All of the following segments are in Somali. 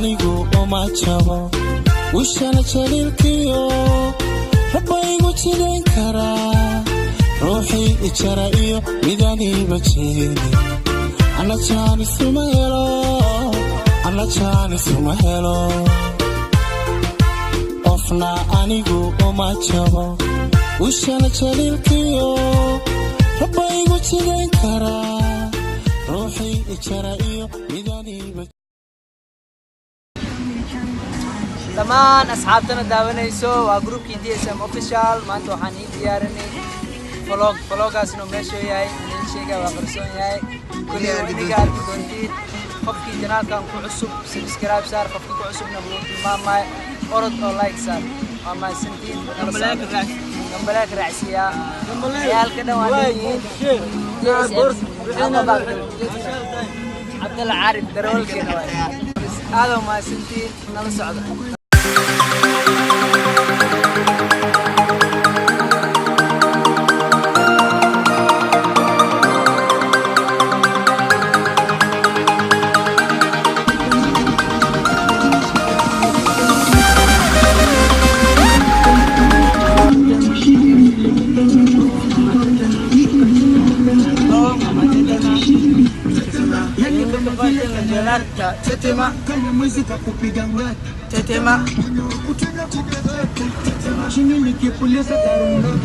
Anigu uma jabo wishana jaliilkiyo rabbaygu jidayn karaa ruuxii ijara iyo midaniiba jeedi ana jaanisuma helo, ana jaanisuma helo. Qofna anigu uma jabo wishana jaliilkiyo rabbaygu jidayn karaa ruuxii ijara iyo midaniiba. Dhammaan asxaabtana daawanayso, waa groupkii DSM Official. Maanta waxaan ii diyaarinay vlog. Vlogaasna meeshuu yahay idin sheega, waa qarsoon yahay. Kulli idinka arki doontiin. Qofkii channelkan ku cusub, subscribe saar. Qofkii ku cusubna wuu tilmaamaya, orod oo like saar. Waa mahadsantiin. Gambaleelka raacsiiyaa. Ciyaalka dhan waa dhan yihiin. Cabdalla Caarif darawalkeena waay. Aad oo mahadsantiin, nala socda. Tetema, tetema. Chini nikipuliza tarumbeta.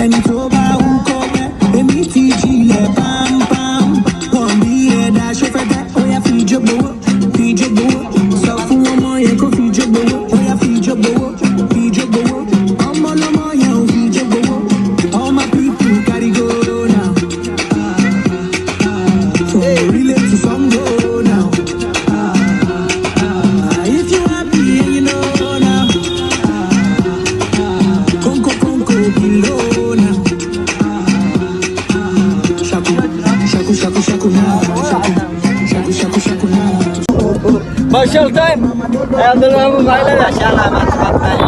Ẹni tó bá wù kó pẹ́, èmi ti jílẹ̀ pámpám. Wọ́n bí ẹ̀dá ṣọ́fẹ́fẹ́, ó yá fi ijó gbowó, fi ijó gbowó. Sọ fún ọmọ yẹn kó fi ijó gbowó, ó yá fi ijó gbowó, fi ijó gbowó. Ọmọ lọmọ yẹn ò fi ijó gbowó. All my people carry go now. From Orile to Sango now. If you happy and you know now. Conco, conco, below now. Shaku, shaku, shaku, shaku now. Shaku, shaku, shaku, shaku now. Marshall time. Cabdalla maxay leedahay?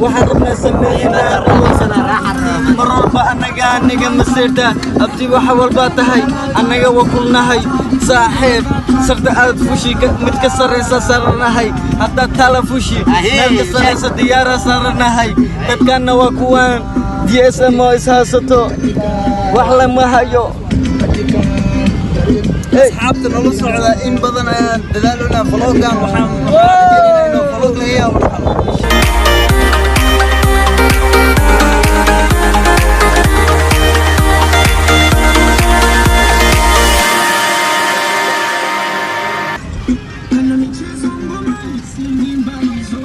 Waxaan rabnaa sameeynaa mar walba annaga aniga masiirta abti waxa walbaa tahay annaga waa kulnahay saaxiib. Sarta aad fushi mid ka sarraysa saranahay, haddaad tala fushi meel ka sarraysa diyaara saranahay. Dadkanna waa kuwaan DSM oo ishaysato, wax lama hayo. Asxaabta nala socda, in badan ayaan dadaaluna. Vlogan waxaan rajaynaynaa inuu vlog laga yaabo dhaxlo.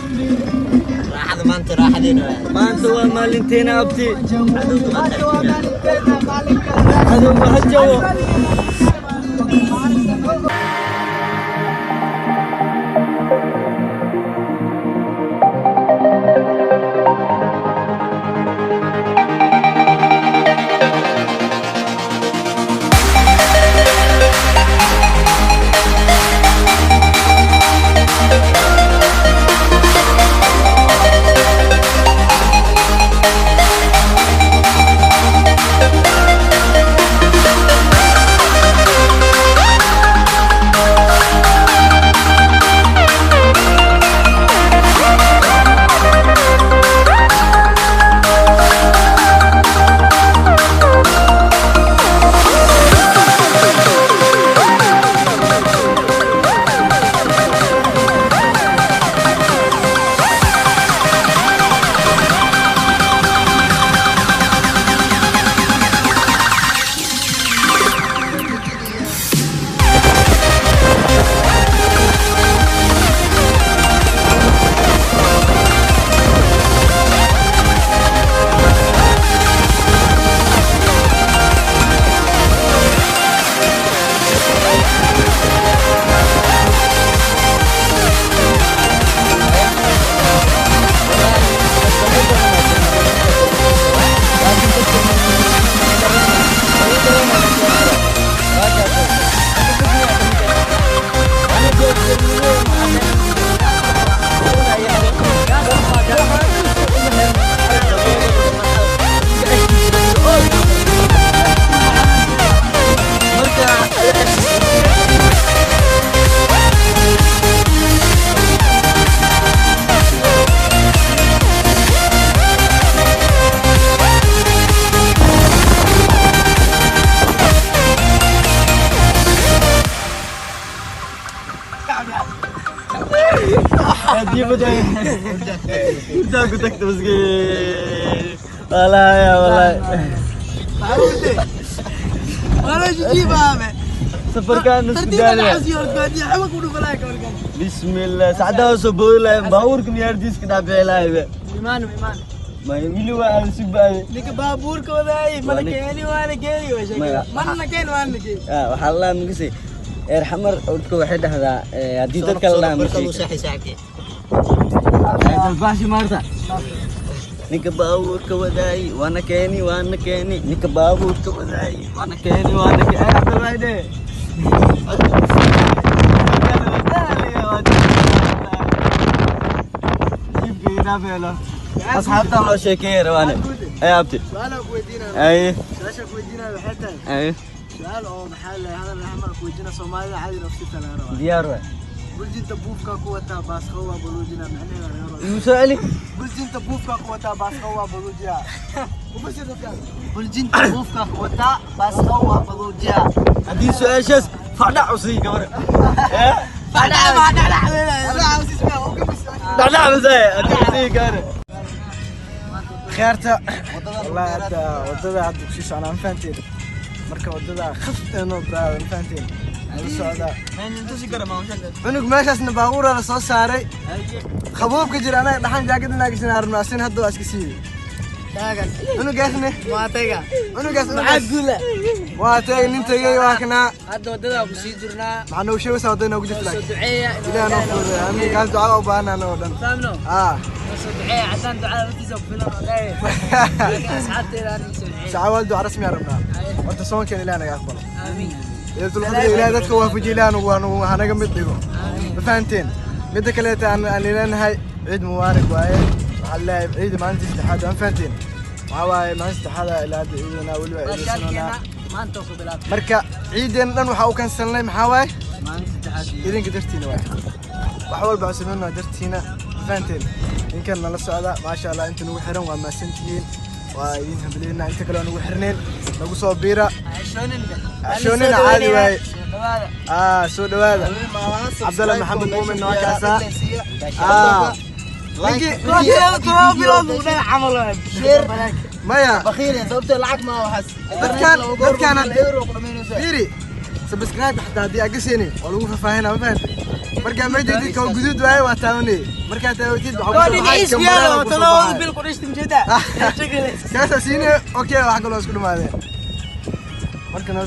Raaxada maanta, raaxadeena. Maanta waa maalinteena abti, cadowga ha jabo. Hurdaa ku tagta maskiin. Wallaahi ya wallaahi. Safarkaan isku daalaya. Bismillah, saacadaha soo boodi lahayn baabuurka miyaardiiska dhaabici lahayn. Imaan imaan. Maya wili waa aan si baaday. Ninka baabuurka wadaay mana keeni waana geeni waa sheekada. Mana keeni waana geeni. Ah, waxaa la magisi eer xamar urka waxay dhahdaa haddii dadka la dhahaa Saaxiibkii. Dalbaashi maarta. Ninka baabuurka wadaay waana keeni waana keeni, ninka baabuurka wadaay waana keeni waana keeni. Cabdulwahide asxaabtaan loo sheekeeya rabaane. Ay abti. Su'aal aan ku weydiinaya. Ay. Su'aasha ku weydiinaya waxay tahay. Ay. Su'aal oo maxaa la hadal raxmar ku weydiina Soomaalida caadi nafsi laga rabaa. Diyaar waay. Buljinta buufka ku wataa baasqo waa baluujina macnaheeda laga rabaa. Igu soo celi. Buljinta buufka ku wataa baasqo waa baluujiya. Kuma sii dadka. Buljinta buufka ku wataa baasqo waa baluujiya. Haddii su-aashaas fadhac u sii gabar. Dhacdhac masaaye haddii sii gabar. Khayrta wallahi hadda wadada hadda ku sii socnaa, ma fahanteen? Marka wadada khaf inoo braada, ma fahanteen? La socda cunug meeshaasna baabuura la soo saaray, qaboobka jira, anaga dhaxan jaakad inaa gashan rabnaa, sin hadda waa iska siiyey cunugaasne. Waa tayga. Cunugaas Maxaa guula? Waa tagay, nin tagay waa kanaa. Hadda wadada ku sii jirnaa. Maxaa noogu sheegaysaa wadada noogu jirta? Soo duceeya. Ilaah noo fududeeya, amiin. Kaas ducada u baahanaa oo dhan. Fahamno? Ah. Soo duceeya, cadaan ducada laftiisa ku filan oo leeyahay. Asxaabteeda aan soo duceeya. Shacawaal duca rasmi aan rabnaa. Horta soonkan ilaah naga aqbalo. Amiin. Lailatul Qadri ilaah dadka waafajiyo, ilaah nagu nagu hanaga mid dhigo, ma fahanteen? Midda kaleeta aan leenahay ciid mubaarak waaye. Waxaa leeyahay ciid maalinta saddexaad, ma fahanteen? Waxaa waaye maalinta saddexaad ilaa hadda ciidana weli waa ciidaysanonaa. Maanta ku bilaabtay. Marka ciideen dhan waxaa u kansalnay maxaa waaye? Idinka dartiina waaye. Wax walba aan sameynaa dartiina, ma fahanteen? Ninkan nala socda, maasha Allah, inta nagu xiran waa mahadsantihiin, waa idin hambalyeynaa. Inta kale oo nagu xirneen nagu soo biira. Cashoonin caadi waaye. Ah, soo dhawaada. Cabdalla Maxamed Muumin waa kaasaa. Ah, maya dadkaan fiiri, subscribe xataa haddii aad gasaynin waa lagu faahfaahinaa, ma fahantay? Markaa ma jeedid koo guduud waaye, waa taabanay. Markaa taabatid waxaa kusoo baxay kamarada kusoo baxay. Kaasaa siine, okay, wax kaloo isku dhamaadeen marka noo.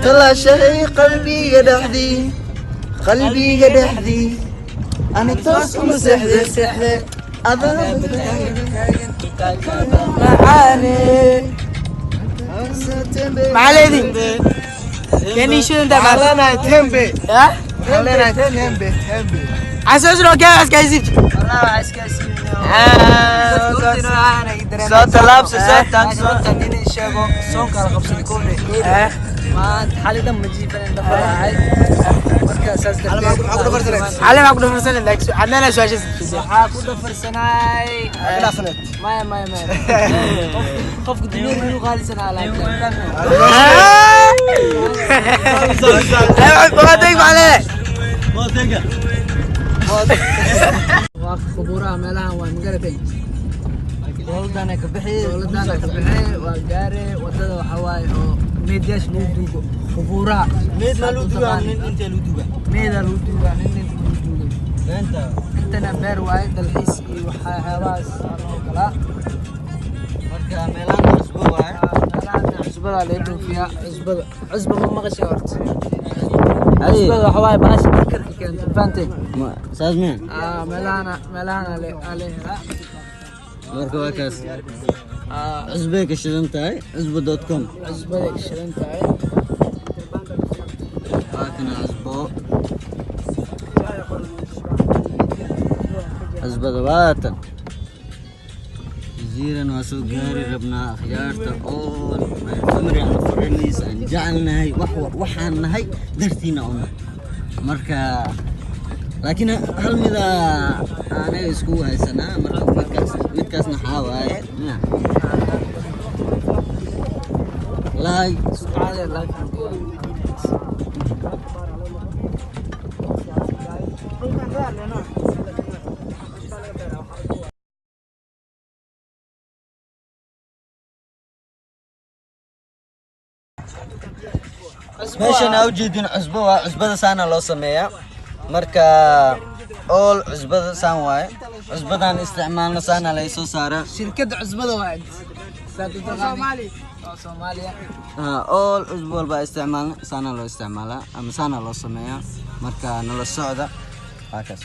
Talaashay qalbiga dhexdii, qalbiga dhexdii, ani toos uma seexde, adana Macaane. Maxaa leediin? Keni shida Waxaan leenahay tembe. Ha? Waxaan leenahay tembe tembe. Xasuusno kee iska siibti. Soo tallaabso, soo taagso. Maanta xalay dhan ma jiifanin dhafarahay. Marka saas darteed Xalay maxaa ku dhafarsaneed? Laakiin Cadnaan su'aashaas waxaa ku dhafarsanaay. Maya, maya, maya, qofka dunida inuu qaalisanaa laakiin. Boqotayga maxaa leedahay? Waa khubuuraha meelahan waa magaratay. Dowladana ka bixi. Dowladana ka bixi waa gaare wadada waxaa waaye oo meedyaasha lagu duugo khubuuraha. Meed ma lagu duugaa? Nin intee lagu duugaa? Meedaa lagu duugaa, nin inta lagu duugay. Beenta. Intana beer waaye, dalxiis iyo waxyaabahaas aa loo galaa. Marka meelahan cusbo waaye. Meelahan cusbada laga dhoofiyaa. Cusbada, cusba ma maqashay horta? Cusbada waxa waaye bahasha karkarka keento, fahanteen? Saas miya? Meelahana aa la helaa. Marka waa kaas, cusbay ka shidan tahay, cusbo.com. Cusbaday shidan tahay. Waa kana cusbo, cusbada waatan. Jaziiran waa soo gaari rabnaa, akhyaarta. All my family and friends aan jecelnahay, wax waxaan nahay dartiina u nahay. Marka laakiin hal mida anaga isku haysanaa. Marka midkaas, midkaasna waxaa waaye miya like. Caadi laakiin. Meeshan aa ujeedin cusbo waa cusbada, saana loo sameeyaa. Marka all cusbada saan waaye, cusbadaan isticmaalno saana laga soo saaraa. Shirkadda cusbada waa inta saad u taqaani oo Soomaaliya. All cusbo walba isticmaalno saana loo isticmaalaa ama saana loo sameeyaa. Marka nala socda, waa kaas.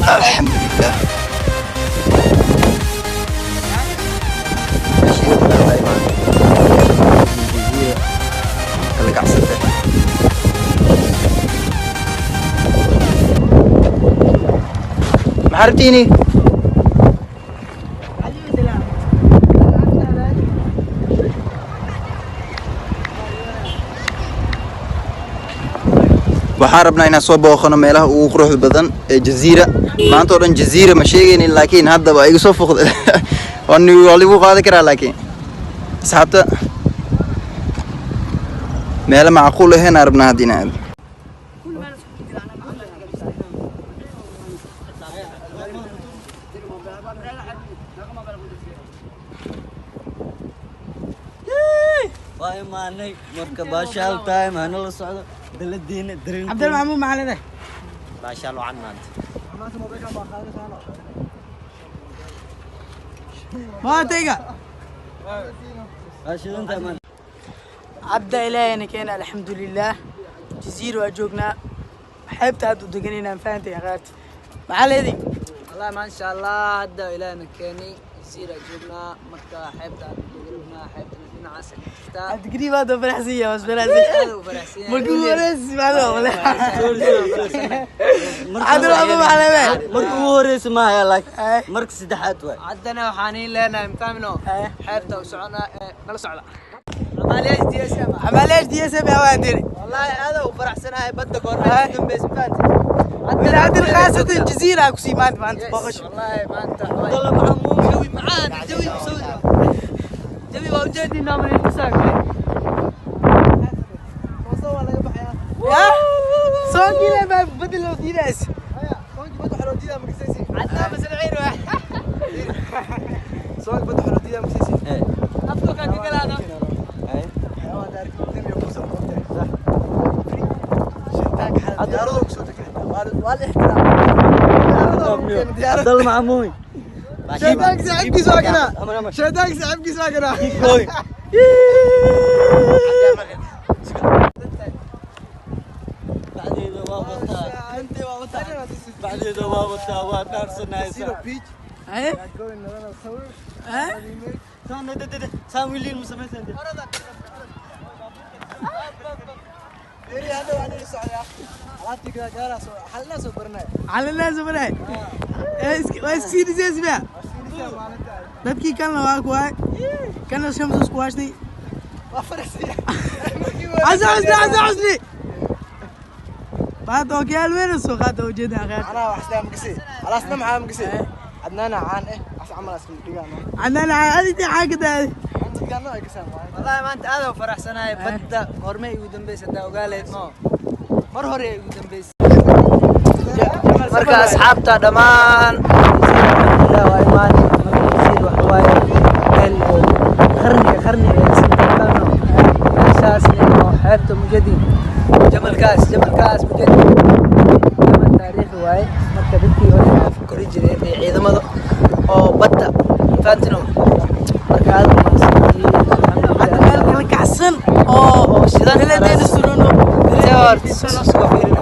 Alxamdulilah. Kala kacsante. Maxaa rabtiini? Waxaan rabnaa inaan soo booqano meelaha ugu quruxda badan ee Jaziira. Maanta oo dhan Jaziira ma sheegaynin, laakiin hadda waa igu soo foqday, waan waa ligu qaadi karaa. Laakiin asxaabta, meelo macquul ahayn aan rabnaa hadda inaan aado. Waa imaanay. Marka baashaal time hana la socdo daladiina dareen. Cabdal Maxamuud maxaa leedahay? Baashaal wacan maanta. Boqotayga. Waa shidan tahay maanta. Cabda ilaahayna keena, alxamdulilaah. Jaziira waa joognaa, xeebta hadda u deganaynaan, fahantay akhaarta? Maxaa leedii? Wallahi maasha Allah, hadda ilaahna keenay, Jaziira joognaa. Marka xeebta aan joognaa, xeebtana dhinacaas ay jirtaa. Cabdigariib aad oo faraxsan yahay, was faraxsan. Aad u faraxsan yahay. Markii ugu horreysay macdo wala Cabdul Maxamuud maxaa leedahay? Marka ugu horeysa ma haya, laakiin marka saddexaad waay. Haddana waxaan iin leenahay mfahmino, xeebta u soconaa ee nala socda. Amaaliyash DSM. Xamaaleesh DSM waa diri. Wallahi aad u faraxsanahay, badda goorma ugu dambeysay, fahanti? من عند خاصة الجزيرة كسي maanta maanta boqosh. Wallahi maanta Cabdalla Maxamuud. Jawi macaan, jawi مسوي jawi waa ujeedinaa mana tusaag. Ya soonkii baa badal loo diidays. Cadnaan masalciin waa. Soonka badda waxaa loo diidaa makasaysi. Afka kaa ka galaana. Waxyaabaha daarka damiga ku soo qortay. Shitaanka xataa diyaarado ku soo degay xataa. Waa la ixtiraam. Cabdalla Maxamuud. Shaydaanka saaxiibkiis waa kana. Shaydaanka saaxiibkiis waa kana. Keep going. Bacdeeda waa wataa. Bacdeeda waa wataa, waa dhaarsanaysaa. Haye. Haye. Saan de de de saan wiiliin ma samaysan de. Hada waa nila socdaa. Alaabtii gadaa gadaalaa soo xalinaa soo baranaya. Calinaa samanay. Waa iska sii dhisaysi miya? Dadkii kalena waa kuwaay. Kana Shamsu isku waashnay. Waa faraxsan. Xasan Xusni, Xasan Xusni. Maanta ookiyaal weyn oo soo qaata ujeedaa kheer. Anaa wax isla makasi. Alaasna maxaa makasi? Adnaana caan eh. As camal asku dhigaano. Cadnaan adintii xaa ka daadi. Dadkaana ay kasaan waay. Wallahi maanta aad aan faraxsanahay. Badda goormay igu dambeysay hadaa ogaaleed mo mar hore igu dambeysay. Marka asxaabta dhammaan, alxamdulillah, waa imaanay. Marka jasiir waxa waaye meel oo qarniga qarniga ee isticmaalno meeshaas oo xeebta mujadin, jamalkaas, jamalkaas mujadin, jamal taariikhi waaye. Marka dadkii hore waxaa kori jireen ee ciidamada oo badda infantino. Marka aad u mahadsantihiin. Hadda Alxamdulillah. Meel kala kacsan oo oo shidan. Daladeena surono. Soo fiirina.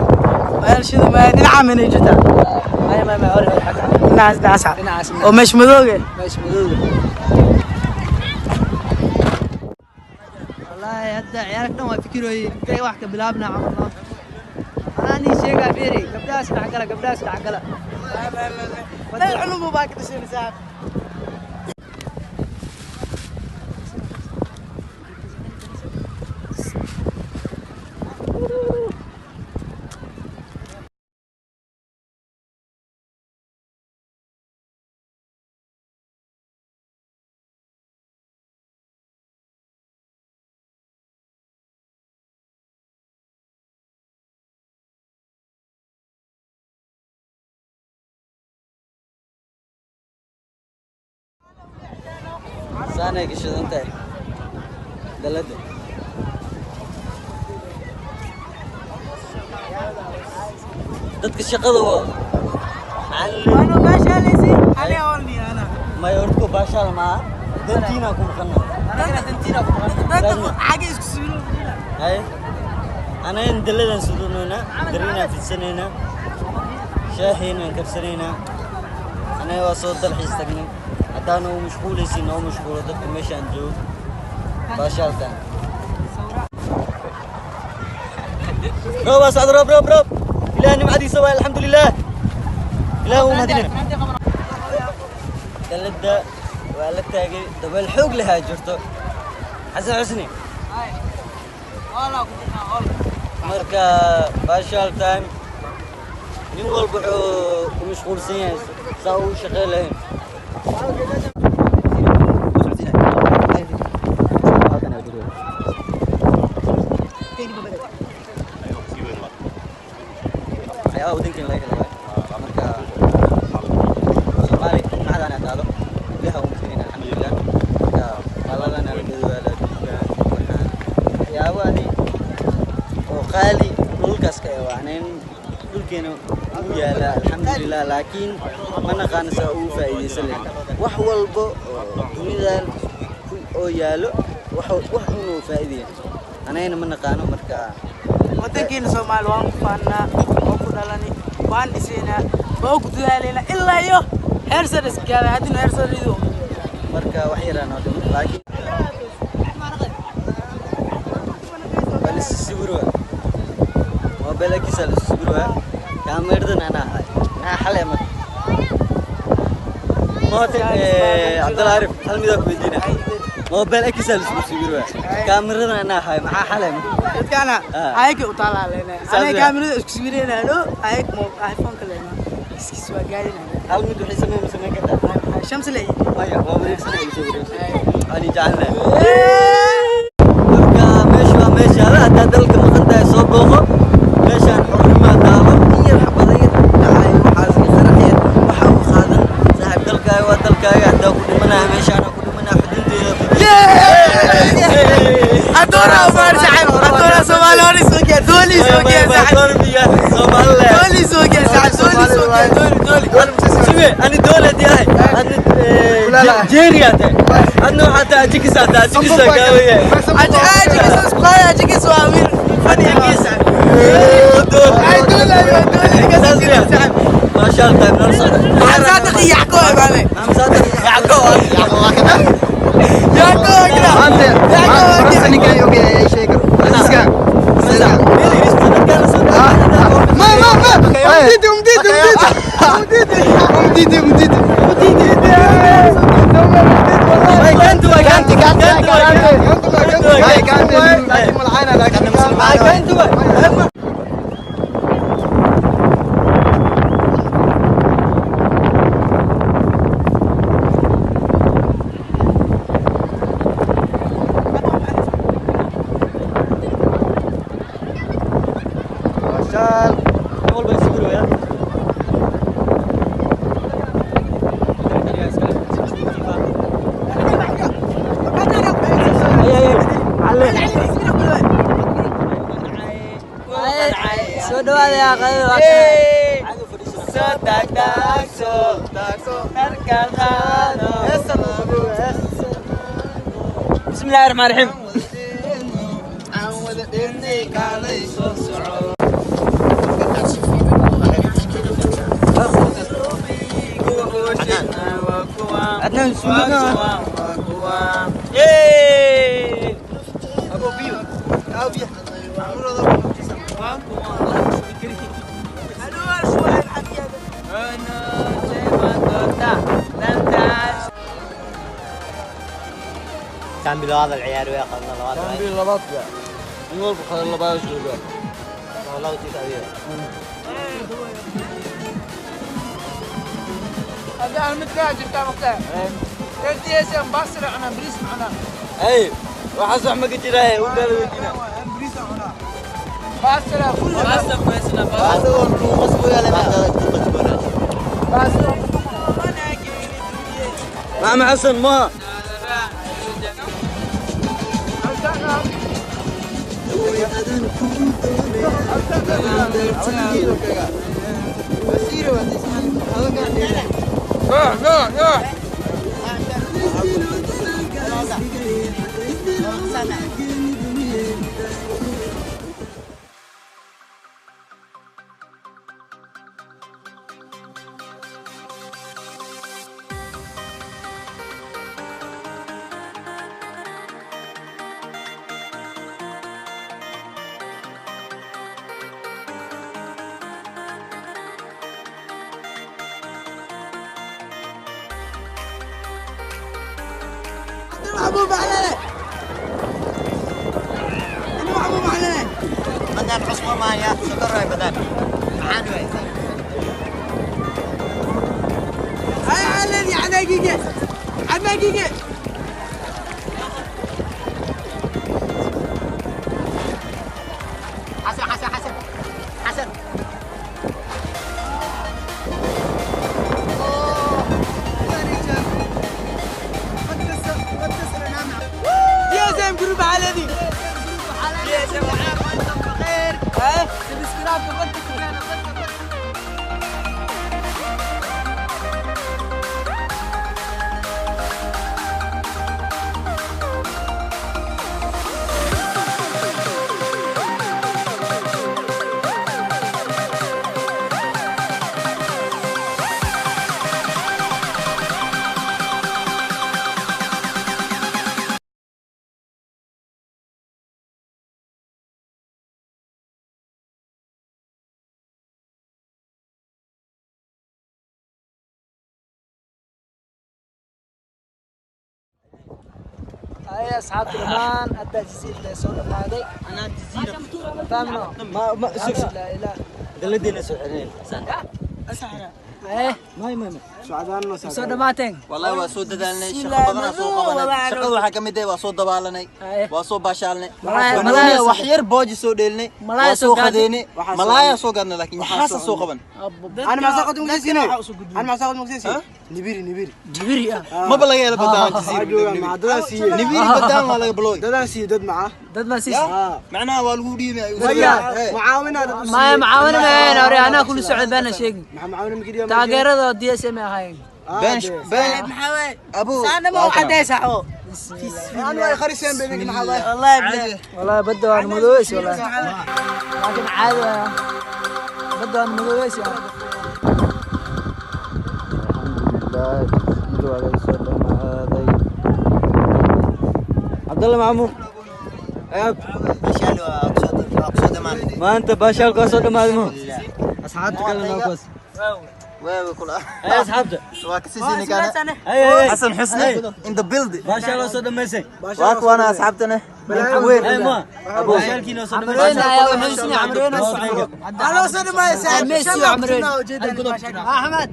Meel shida ma dhinaca mana jirtaa? May, may, may, hore, hore, xagga. Dhinacaas, dhinacaas. Dhinacaas. Oo meesha madooge. Meesha madowga. Wallaahi hadda ciyaalka dhan waa fikirooyin intay wax ka bilaabna camalno. Anaa nii sheegaa, fiiri, gabdhahaas dhexgala, gabdhahaas dhexgala. Meel xunun baa ka dhashay saaxiib. Saanay ka shidan tahay dalada. Dadka shaqada waa Waana meesha leysi ani awalni ana. May horta baashaal maaha, dantiina ku maqana. Dadka xagga isku suulo. Hay, anagan daladan sudunaynaa, dariinaan fidsanaynaa, shaahiinaan karsanaynaa. Anaga waa soo dalxiis tagnay. Haddaan ugu mashquulaysin oo mashquulo dadka meeshaan joogo baashaalkan. Roob aa socda, roob, roob, roob. Ilaah nimcadiisa waay, alxamdulilah. Ilaah uu mahadina. Dalada waa la taagay, dabeel xoog lahaa jirto. Xasan Xusni. Marka baashaal time, nin walba wuxuu ku mashquulsan yahay saa uu shaqey lahayn. Waxyaabaha waddankeena laga helo waaye. Marka Soomaali macdana taalo, ilaha uu maskiin, alxamdulilah. Marka qaladana la gado, la waxaan waxyaabo adi oo qaali dhulkaas ka wacnayn dhulkeena uu yaala, alxamdulilah, laakiin ma naqaano saa ugu faa'iidaysan lahayn. Wax walba oo dunidan oo yaalo wax un oo faa'iidaya anagana ma naqaano. Marka Wadankeena Soomaali waan ku faannaa, waan ku dhalani, waan dhisaynaa, waan ku dadaalaynaa ilaa iyo heer sare iska gaara haddina heer sare idu. Marka wax yaraa noo dhiman, laakiin waa la sawirwaa, moobeelkiisa la sawirwaa, kaamiradan anaa ahay, maxaa xalay. Marka moota Cabdalla Arif, hal midaa ku weydiina: moobeel akiisa la sawirwaa, kaamiradan anaa ahay, maxaa xalay marka? Dadkaana ayaga u taalaaleyna. Saas anaga weeye. Kaamirada isku sawiraynaano, ayag mo iPhone-ka leena iskiis waa gaadinayna. Hal mid waxay sameyn, ma sameyn kartaa? Shamsi le. Maya, waa wareegsanay, soo wareegsanay ani jecelnahay. Marka meesha waa meeshaada. Haddaad dalka maqan tahay, soo booqo meeshaan, xornimaa taalo. In yar xabada yar dhacay, waxaas iyo qarax yar waxa uu qaadan. Saaxiib, dalkaaga waa dalkaaga. Haddaa ku dhimanaya meeshaan ku dhimanaya xudunteeda. Adoora Umar saaxiib, adoora Soomaali hore soo gee, dooli soo gee saaxiib. Soomaaliland. Dooli soo gee saaxiib, dooli soo gee, dooli. dooli sibe ani dooli hadii ahay adna jeeriyaa tahay adna waxaa tahay ajikisaa tahay ajikisaa gaawaya Ajikis isku qaada, ajikis waa wiil funny ah. Dooli Ay, dooli, ay, dooli. maasha Allah tahay nala socda. Maxamed Saadiq iyo Yacko ay baale. Maxamed Saadiq Yacko. Yacko waa kira. Yacko waa kira. Soo dhawaada yaa qadada waa kana. بسم الله الرحمن الرحيم. عدنان سوقنا. كان بالهذا العيار وياخذنا والله هذا أنا متاجر تاع مقطع. DSM باسرة أنا بريس معنا. اي waxaas wax ma ka jiraaye u gaala weydiina. بريس معنا. باسرة كل باسرة. maxamed xasan ma محبوب علينا. أنا محبوب علينا. بدل عصمة مايا سكر بدل معان وين هاي علني على دقيقة. على دقيقة. حسن حسن حسن حسن DSM group علني. DSM بخير. ها subscribe هاي أصحاب dhammaan hadda jasiirada soo dhamaaday. anaa jaziira Fahmno? ma La ilaha. daladeena soo xireen Eh, may may may Socdaan. Soo dhamaateen. Wallahi waa soo dadaalnay, shaqo badan soo qabanay. Shaqada waxaa kamid ah waa soo dabaalanay, waa soo baashaalnay, Malaaya. wax yar booji soo dheelnay, Malaaya waa soo soo gaadnay. qadeynay, malaaya soo gaadnay, laakiin waxaasa soo qaban. Ana maxaa soo qadin mugsiisine? Ana maxaa soo qadin mugsiisine? Nibiri, nibiri. Jibiri ah. Maba laga helo badaan Waxaa jasiira. joogaan maca dadaan siiyey. Nibiri badaan waa laga balooy. Dadaan siiyey dad maca. Dad ma siis. Macnaha waa lagu dhiibay. Mucaawina dad u Maya siiyey. macaawina ma hore anaa kula socod baana sheegin. Maxaa mucaawina magediya? Taageerada DSM ay ahaayeen. Bench bench. Maxaa waaye? Abu. Saana ma u cadaysa oo. Aan way khariseen beenka maxaa waay? Wallahi billahi. Wallahi badda waan madoobeys wallahi. Laakiin caadi waa. Badda waan madoobeys waa. Alxamdulilah, jasiiro waa laga soo dhamaaday. Cabdalla Macmuur, ayaab maanta baashaalka waa soo dhamaaday mo asxaabta kalena waa kuwaas. Ay asxaabta. Ay ay. Xasan Xusni in the building. Baashaal waa soo dhamaysay. Waa kuwana asxaabtana. Ay ma baashaalkiina waa soo Camreen dhamaysay. ayaa wuxuu isna Camreen. Anoo soo dhamaysa. Messi Camreen. Ahmed.